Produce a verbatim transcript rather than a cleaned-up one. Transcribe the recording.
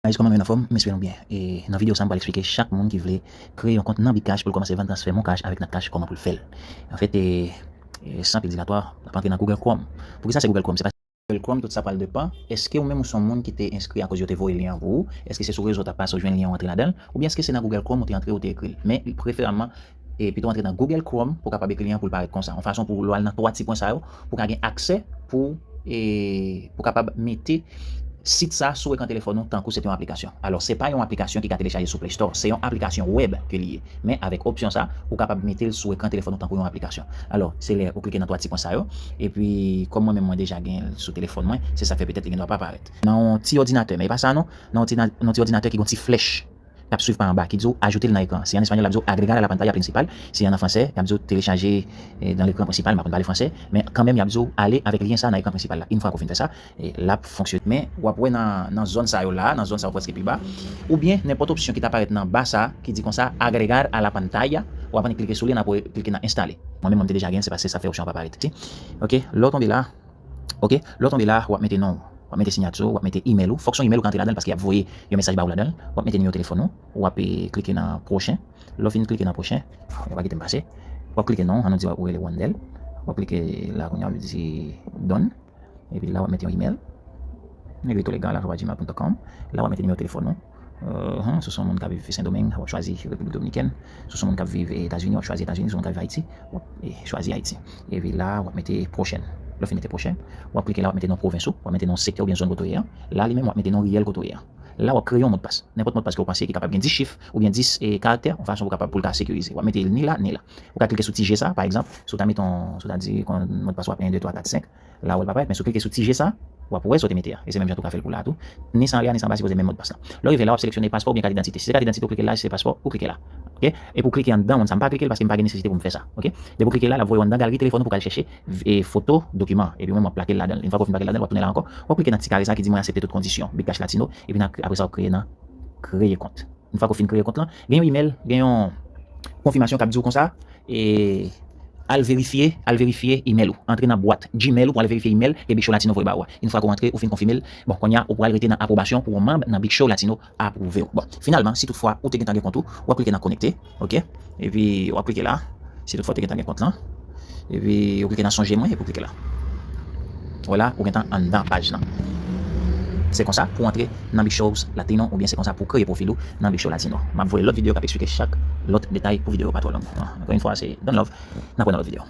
Guys, kòman nou ye, anfòm? M espere nou byen. E nan videyo sa, m pral eksplike chak moun ki vle kreye yon kont nan Bitcash pou l kòmanse vann transfè MonCash avèk Natcash kòman pou l fè l. Anfèt, e, e, san pil dilatwa, n ap antre nan Google Chrome. Poukisa se Google Chrome? Se paske Google Chrome, tout sa pral depann. Èske ou menm ou se yon moun ki te enskri akoz yo te voye lyen an pou ou? Èske se sou rezo w t ap pase ou jwenn lyen an antre ladan l? Oubyen èske se nan Google Chrome ou te antre, ou te ekri l? Men preferabman, e pito antre nan Google Chrome pou w kapab ekri lyen an pou l parèt konsa. Yon fason pou lè w al nan twa ti pwen sa yo, pou w ka gen aksè pou, e, pou w kapab mete sit sa sou ekran telefòn ou tankou se te yon aplikasyon. Alò, se pa yon aplikasyon ki ka telechaje sou Play Store, se yon aplikasyon wèb ke li ye. Men avèk opsyon sa, ou kapab mete l sou ekran telefòn ou tankou yon aplikasyon. Alò, se lè ou klike nan twa ti pwen sa yo, epi kòm mwen menm mwen deja gen l sou telefòn mwen, se sa k fè petèt li gendwa pa parèt. Nan yon ti òdinatè, men e pa sa non, nan yon ti, nan yon ti òdinatè ki gen yon ti flèch k ap swiv pa anba, ki di w ajoute l nan ekran. Si an espanyòl, l ap di w agregar a la pantalla principal. Si an fransè, y ap di w telechaje, eh, dans l'écran principal. M pa konn pale fransè, men kanmenm, y ap di w ale avèk lyen sa nan ekran prensipal la. Yon fwa ke w fin fè sa, eh, l ap fonksyone. Men w ap wè nan, nan zòn sa yo la, nan zòn sa yo prèske pi ba, oubyen nenpòt opsyon ki ta parèt nan ba sa, ki di konsa agregar a la pantalla, w ap annik klike sou li, n ap klike nan enstale. Mwen menm, mwen te deja gen l, se paske sa fè opsyon an pa parèt. Ok, lè w tonbe la, Ok, lè w tonbe la, w ap mete non w, w ap mete siyati w, w ap mete imèl ou. Fòk se yon imèl ou ka antre ladan l paske y ap voye yon mesaj ba ou ladan l. W ap mete nimewo telefòn ou, w ap, eh, klike nan pwochen. Lè w fin klike nan pwochen, yo pa kite m pase. W ap klike non, an nou di w ap rele Wandel. W ap klike la kounye a, w ap di done. Epi la, w ap mete yon imèl. Negritolegal arobase gmail punto com. La, w ap mete nimewo telefòn ou. Euh, si w se yon moun k ap viv Sendomeng, w ap chwazi Repiblik Dominikèn. Si w se yon moun k ap viv Etazini, w ap chwazi Etazini. Si w se yon moun k ap viv Ayiti, w ap, eh, chwazi Ayiti. Epi la, w ap mete pwochen. Lè w fin mete pwochen, w ap klike la, w ap mete non pwovens ou, w ap mete non sektè oubyen zòn kote w ye an. La, li menm, w ap mete non reyèl kote w ye an. La, w ap kreye yon modpas. Nenpòt modpas ke w panse ki kapab gen dis chif oubyen dis, eh, karaktè, yon fason pou w kapab, pou l ka sekirize. W ap mete ni la, ni la. Ou ka klike sou ti je sa, pa egzanp, si w ta mete yon, si w ta di kon modpas w ap en, de, twa, kat, senk, la w wè l pa parèt, men si w klike sou ti je sa, w ap wè sa w te mete a. E se menm jan tou w ka fè l pou la tou. Ni sa anlè a, ni sa anba a sipoze menm modpas lan. Lè w rive la, w ap seleksyone paspò oubyen kat idantite. Si se kat idantite w klike la, si se paspò, ou klike la. Ok? Epi w klike anndan moun sa. M pa klike l paske m pa gen nesesite pou m fè sa. Ok? Depi w klike la, l ap voye w anndan galri telefòn ou pou w ka al chèche, eh, foto dokiman an. Epi mwen, m ap plake l ladan l. Yon fwa ke w fin plake l ladan l, w ap tounen la ankò. W ap klike nan ti kare sa ki di mwen aksepte tout kondisyon. Bitcash Latino. Epi nan, apre sa, w ap kreye nan kreye kont. Yon fwa ke w fin kreye kont lan, gen yon imèl, gen yon konfimasyon k ap di w konsa, e, al verifye, al verifye imèl ou. Antre nan bwat Gmail ou pou al verifye imèl ke Big Show Latino voye ba ou a. Yon fwa ke w antre, ou fin konfime l, bon, kounye a, ou pral rete nan apwobasyon pou w manm nan Big Show Latino apwouve w. Bon, finalman, si toutfwa ou te gentan gen kont ou, w ap klike nan konekte, ok? Epi w ap klike la, si toutfwa ou te gentan gen kont lan. Epi ou klike nan sonje mwen, epi ou klike la. Vwala, ou gentan anndan paj lan. Se konsa pou w antre nan Big Show Latino, oubyen se konsa pou w kreye pwofil ou nan Big Show Latino. M ap voye lòt videyo k ap eksplike chak lòt detay pou videyo yo pa twò long. Ankò yon fwa, se done love. N ap wè nan lòt videyo.